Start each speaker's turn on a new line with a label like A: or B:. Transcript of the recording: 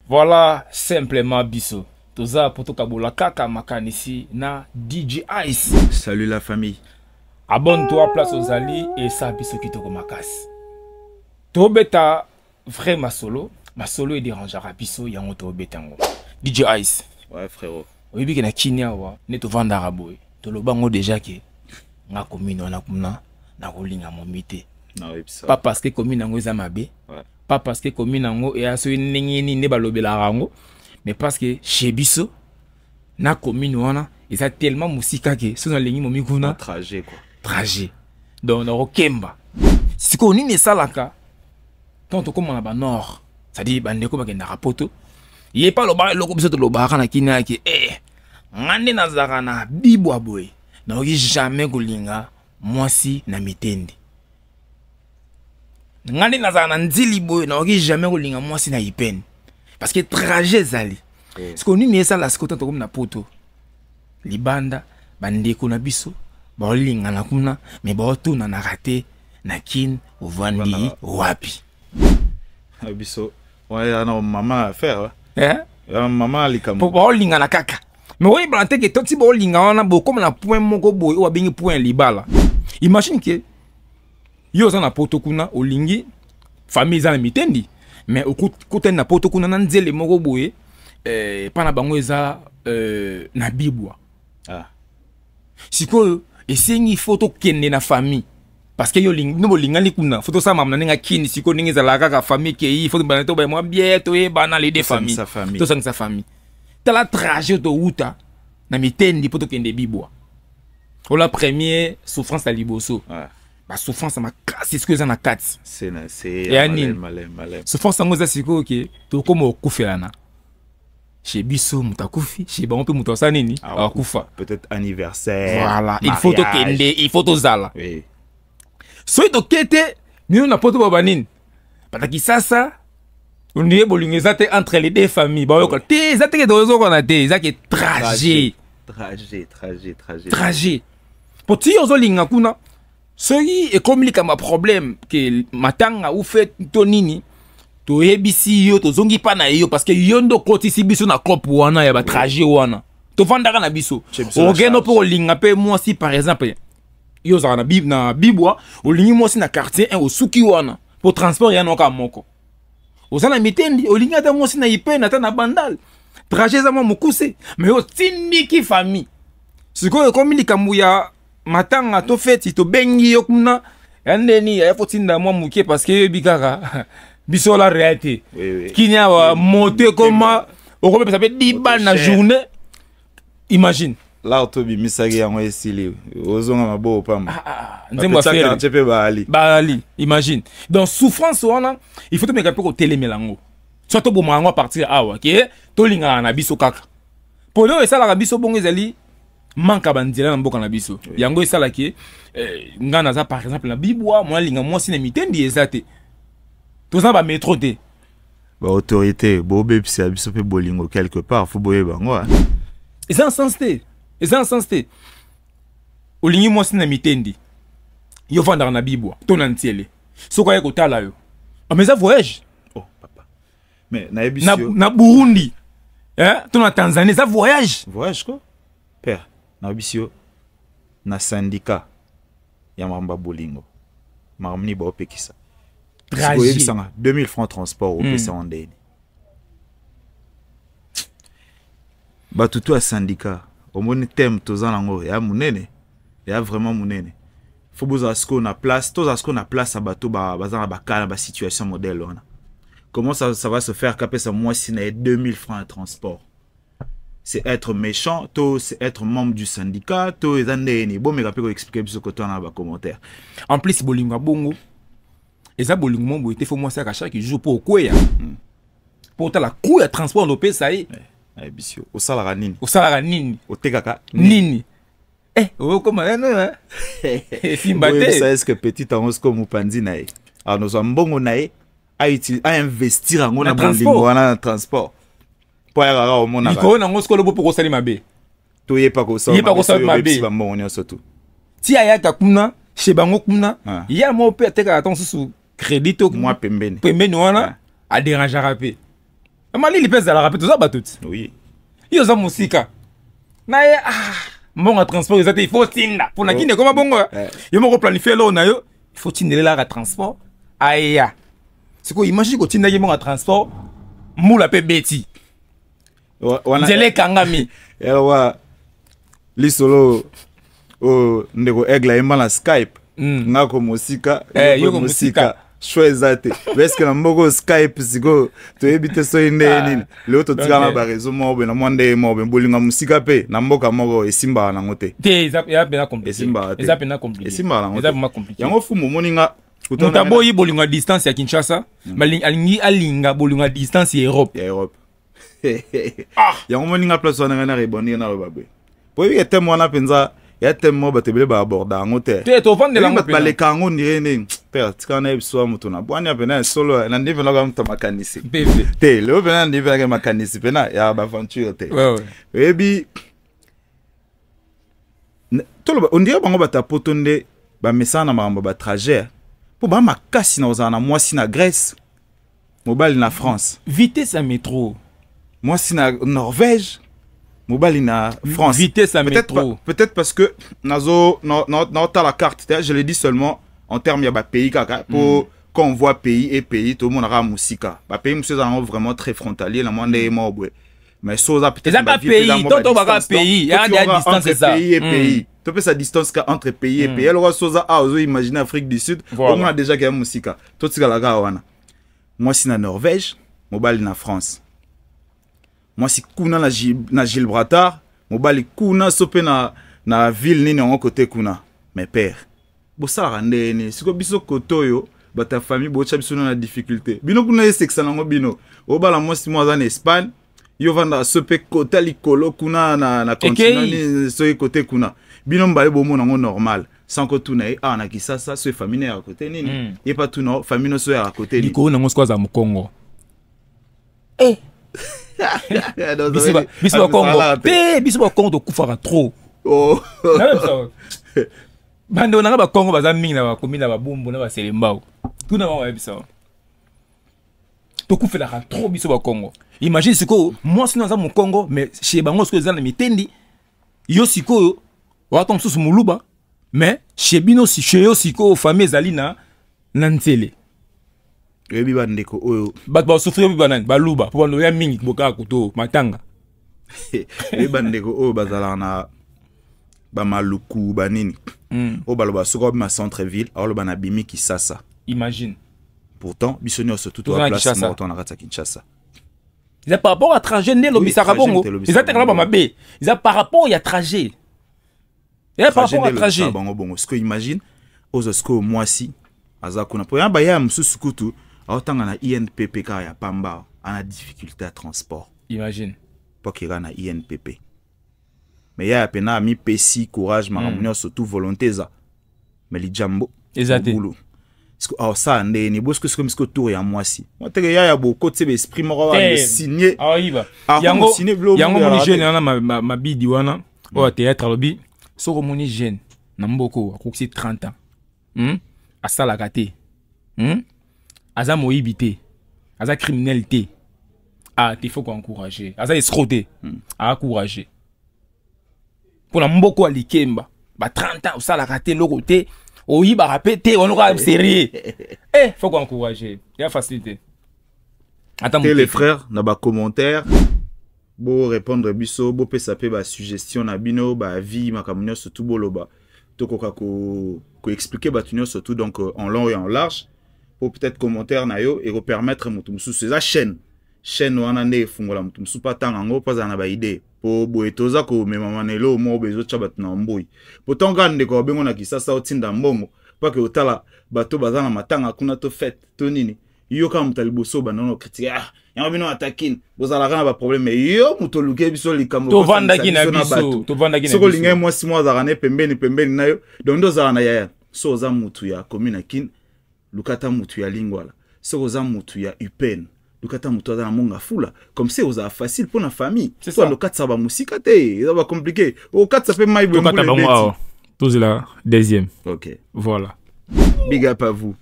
A: Voilà simplement biso toza po tokabola kaka makanisi na DJ Ice.
B: Salut la famille.
A: Abonne-toi place ozali esa biso kitoko makasi. Tobeta vrai masolo, masolo ederangeaka biso yango tobeta yango. DJ Ice.
B: Ouais frérot.
A: Oyebi ke na kini awa nde tovandaka boye toloba yango déjà ke nga commune wana kuna nakolinga momi te. Pas parce que commune yango eza mabe.
B: Ouais.
A: Pas parce que commune yango eya soki ndenge nini nde balobelaka yango, mais parce que chez biso na commune wana eza tellement mosika ke soki nalingi momi kuna
B: trajet quoi.
A: Trajet. Donc nakokemba. Sikoyo nini esalaka ntango tokóma na ba nord, c'est-à-dire bandeko bakendaka poto, ye pa alobaka eloko biso tolobaka na kini yake, nga nde nazalaka na bibwa boye, nakoki jamais kolinga mwasi na mitendi. Nga nde nazalaka na nzili boye, nakoki jamais kolinga mwasi na ipene parce que trajet ezali. Sikoyo nini esala sikoyo ntango tokomi na poto libanda, bandeko na biso baolingana kuna mais baotunanaka te na kin ovandi wapi?
B: Biso wana na mama affaire.
A: Eh?
B: Ya mama likambo.
A: Po baolingana kaka. Mais oyebana te ke toti baolinga wana bokóma na point moko boye oyo babengi point ya libala. Imagine ke yo oza na poto kuna olingi famille eza na mitendi mais okutani na poto kuna na nzele moko boye, pa na bango eza na bibwa. Sikoyo esengi faut tokende na famille parce que yo bino bolingani kuna, faut tosala makambo na ndenge akini. Sikoyo ndenge ezalaka kaka famille kei, faut tobana tobaya mwa bien, toyebana les deux familles.
B: Tosangisa famille.
A: Tosangisa famille. Tala trajet towuta na mitendi po tokende bibwa. Ola premier souffrance ya liboso. Ba souffrance ya makasi sikoyo eza na kati.
B: C'est na, c'est
A: Ya
B: malem,
A: nini?
B: malem, malem.
A: Souffrance yango eza sikoyo ke tokóma kokufelana. Chez biso moto akufi, chez bango mpe moto asala nini?
B: Ah,
A: Akufa.
B: Peut-être anniversaire,
A: Voilà, il faut
B: mariage.
A: tokende, il faut tozala.
B: Oui.
A: Soki toke te, bino na poto baba nini? Bata Kisasa, ondire bolingo eza te entre les deux familles. Bayoka te, eza te ke tozokona te, eza ke trajet.
B: Trajet, trajet, trajet.
A: Trajet. Po ti ozolinga kuna, soki ekomi likambo ya problème ke matanga ou fait to nini, toyebisi yo, tozongi pa na yo parce que yo ndo okotisi biso na cope wana ya ba trajet wana. Tovandaka na biso.
B: Chez biso na
A: Okende
B: charge.
A: mpo kolinga mpe mwasi par exemple, yo ozalaka na bibwa, olingi mwasi na quartier 1, osuki wana po transport ya noka moko. Oza na mitendi, olingi ata mwasi na ipene, ata na bandal. Trajet eza mwa mokuse, mais otindiki famille. Sikoyo ekomi likambo ya matanga to feti, tobengi yo kuna ya ndeni ya fotinda mwa moke parce que yoyebi kaka biso la réalité.
B: Oui, oui.
A: Kinya wa
B: Oui.
A: moto ekoma, okomepesa mpe 10 balles na
B: Cher.
A: journée. Imagine.
B: Là, tobimisaki yango esili. Ozonga maboko pamba.
A: Ah, ah, nzembo ya
B: Bapetaka
A: Ferre.
B: quartier mpe baali.
A: Baali, imagine. Donc souffrance wana, il faut tomeka mpe kotelemela yango. Soit toboma yango à partir ya awa, ke tolingaka na biso kaka. Po lelo esalaka biso bongo ezali manque ya banzela na mboka na biso.
B: Oui.
A: Yango esalaki, nga naza par exemple na bibwa, mwa linga mwasi na mitendi eza te. Toza ba métro te.
B: Ba autorité, bobebisa biso mpe bolingo quelque part, faut boyeba yango, hein.
A: Eza na sens te. Eza na sens te. Olingi mwasi na mitendi. Yo vandaka na bibwa, to na ntiele. Soki aye kotala yo. Ah, mais eza voyage.
B: Oh, papa. Mais nayebisi
A: Na
B: yo.
A: Burundi. Hein? To na Tanzanie, eza voyage.
B: Voyage quoi? Père, nayebisi yo na syndicat ya makambo ya bolingo. Makambo nini baopekisa?
A: Trajet.
B: Sikoyo oyebisanga 2000 francs transport opesa yango ndeni. Bato to ya syndicat, omoni thème toza nango ya monene, ya vraiment monene. Faut bozala sikoyo na place, tozala sikoyo na place ya bato baza na ba cas na ba situation modèle wana. Comment ça va se faire kapesa mwasi na ye 2000 francs ya transport? C'est être méchant, to c'est être membre du syndicat, to eza ndeni. Bomeka pe ko expliquer biso koto na ba commentaire.
A: En plus bolingo ya bongo eza bolingo mo boye te, faut mwasi aka chaque jour po okweya. Po otala coût ya transport ndopesa ye.
B: Nayebisi yo, osalaka nini?
A: Osalaka nini?
B: Otekaka
A: nini? Okoma nano, hein? Esimba te.
B: Oyebisa, est-ce que petit yango sikoyo mopanzi na ye? Alors, nozwa mbongo na ye, a investir yango
A: Na
B: na bolingo
A: transport.
B: wana na transport. Po ayaka kaka omonaka.
A: Likolo nango sikoyo lobo mpo kosali mabe.
B: Toyepa kosala
A: Yepa
B: mabe,
A: kosala
B: soki
A: mabe.
B: oyebisi ba mbongo nyonso tu.
A: Ti ayaka kuna, chez bango kuna,
B: Ah.
A: ya moko mpe atekaka ntango mosusu crédit to
B: Mwa pembeni.
A: pembeni wana,
B: Ah.
A: aderangeaka mpe. Malili mpe ezalaka mpe, toza bato ti. Yo oza mosika na ye, ah, mbongo ya transport eza te, il faut tinda mpona kini ekoma bongo. Yo moko planifie eloko na yo, il faut tindelelaka transport aya. Sikoyo imagine kotindaki mbongo ya transport, mbula mpe beti, nzela ekangami.
B: Yalwa lisolo oyo ndeko Aigle ayemba na Skype. Ngako mosika, yoko mosika, choix eza te, parce que na mboka Skype sikoyo toyebi te soki ndenge nini. Lelo totikala na baréseau moko boye na mwa ndenge moko boye. Bolinga mosika mpe na mboka moko esimbaka nango te.
A: Te, eza mpenza compliqué.
B: Esimbaka te.
A: Eza mpenza compliqué.
B: Esimbaka nango.
A: Eza vraiment compliqué.
B: Yango fumu omoni nga.
A: Moto aboyi bolingo ya distance ya Kinshasa, alingi alinga bolingo ya distance ya Europe.
B: Ya Europe. Yango omoni nga, place wana ngai na rebondir, naloba boye po oyebi thème wana mpenza ya thème moko bato ebele baaborda yango te.
A: Te, tovandela yango.
B: Bato baleka yango ndire nini. Père, tika na yebi so moto na bwani mpena ya solo na ndi mpena kaka moto makanisi te. Lelo mpena ndi mpena makanisi mpena ya baaventure te. Oyebi, toloba ondire bango bato ya poto nde bamesana na makambo ya batrajet, mpo baa makasi na kozala na mwasi na Grèce, mobali na France.
A: Vitesse ya métro.
B: Mwasi na Norvège, mobali na France.
A: Vitesse ya métro.
B: Peut-être parce que nazo naotala carte te, je le dis seulement en termes ya bapays kaka, po quand on voit pays et pays, tomonaka mosika. Bapays mosusu eza yango vraiment très frontalier na mwa ndenge moko boye, mais so oza
A: peut-être eza pays to tobaka pays ya distance eza.
B: Pays et pays, topesa distance ka entre pays et pays. Alors so oza awa, ozoimagine Afrique du Sud, omona déjà ke ya mosika. Totikala kaka wana, mwasi na Norvège, mobali na France, mwasi kuna na Gibraltar, mobali kuna so mpe na ville nini yango kote kuna. Mais père, bosalaka ndenge nini siko? Biso kote oyo, bato ya famille botya biso na difficulté. Bino kuna esekisa nango bino. Obala mwasi mo aza na Espagne, yo ovandaka so mpe kota likolo kuna na continent nini, soki kote kuna bino mibale bomona yango normal sans kotuna ye awa na Kisasa so famille na yaka kote nini. Ye pa tuna famille no so yaka kote nini.
A: Likolo nango siko aza mokongo. Biso bakongo te, biso bakongo tokufaka trop. Bandeko nanga bakongo baza mingi na bakomi na babumbu na baselembao, tuna bango bayebisa tokufelaka trop, biso bakongo. Imagine sikoyo mwasi no aza mokongo, mais chez bango sikoyo eza na mitendi. Yo sikoyo wata mosusu moluba, mais chez bino, chez yo sikoyo famille ezali na nzele.
B: Oyebi bandeko oyo
A: bato basouffrir mpe banani? Baluba, mpo bando ya mingi bokaka kuto matanga.
B: Oyebi bandeko oyo bazalaka na bamaluku banini, oyo baloba soki obima centre ville, aoloba na bimi Kisasa.
A: Imagine.
B: Pourtant biso nyonso tout place moko to na kati ya Kinshasa.
A: Eza par rapport à trajet nde elobisaka bongo. Eza te kala bamabe, eza par rapport ya trajet, eza par rapport à trajet.
B: Bango bongo sikoyo, imagine ozwa sikoyo mwasi aza kuna, po ya baya mosusu kutu aotanga na INPP kaka ya pamba, ana difficulté ya transport.
A: Imagine.
B: Po akeka na INPP, mais yaya pena amipesi courage, makambo nyonso tout, volonté eza, mais lijambo
A: eza te.
B: Aosala ndeni bosoki sikoyo misiko tour ya mwasi moteke yaya bokoti baesprit moko wana signe.
A: Aoyiba yango. Yango moni jeune wana mabidi wana oyo ya théâtre alobi soki omoni jeune na mboka oyo akokisi 30 ans, Asalaka te, Aza moyibi te, aza criminel te, ah te, faut koencourager. Aza escroc te, aencourager mpona mboka ya likemba. Ba 30 ans osalaka te eloko te, oyibaka mpe te, wana okaa sérieux, eh, faut koencourager ya facilité.
B: Ata te, les frères, na bacommentaire borépondre biso, bopesa mpe basuggestion na bino, baavis, makambo nyonso tu boloba, tokoka koexpliquer bato nyonso tout, donc en long et en large, po peut-être commentaire na yo ekopermettre moto mosusu. Eza chaîne wana nde efungola moto mosusu mpo atanga yango, mpo azala na baidée, po boye toza komemama na eloko moko boye ezotya bato na mboi. Pourtant kaka ndeko babengo na Kisasa, otinda mbongo mpake otala bato baza na matanga kuna to fête to nini, yo kaka moto ya liboso obanda na ocritiquer: "Ah, yango bino atakine bozalaka na baproblème." Mais yo moto oluki biso likambo.
A: Tovandaki na biso, tovandaki na
B: soki olingai mwasi moko azalaka ne pembeni pembeni na yo, donc nde ozalaka na yaya. So oza mutu ya commune ya Kine, luka ata mutu ya Lingwala. Soki oza mutu ya UPN, luka ata mutu aza na Monga Fula. Comme ça ozala facile mpo na famille.
A: C'est
B: to
A: ça.
B: ando okatisa bamosika te, eza bacompliqué, okatisa mpe mai boye.
A: Tokata
B: mbula
A: bango
B: ebeti.
A: Awa tozela deuxième.
B: Ok.
A: Voilà.
B: Big up à vous.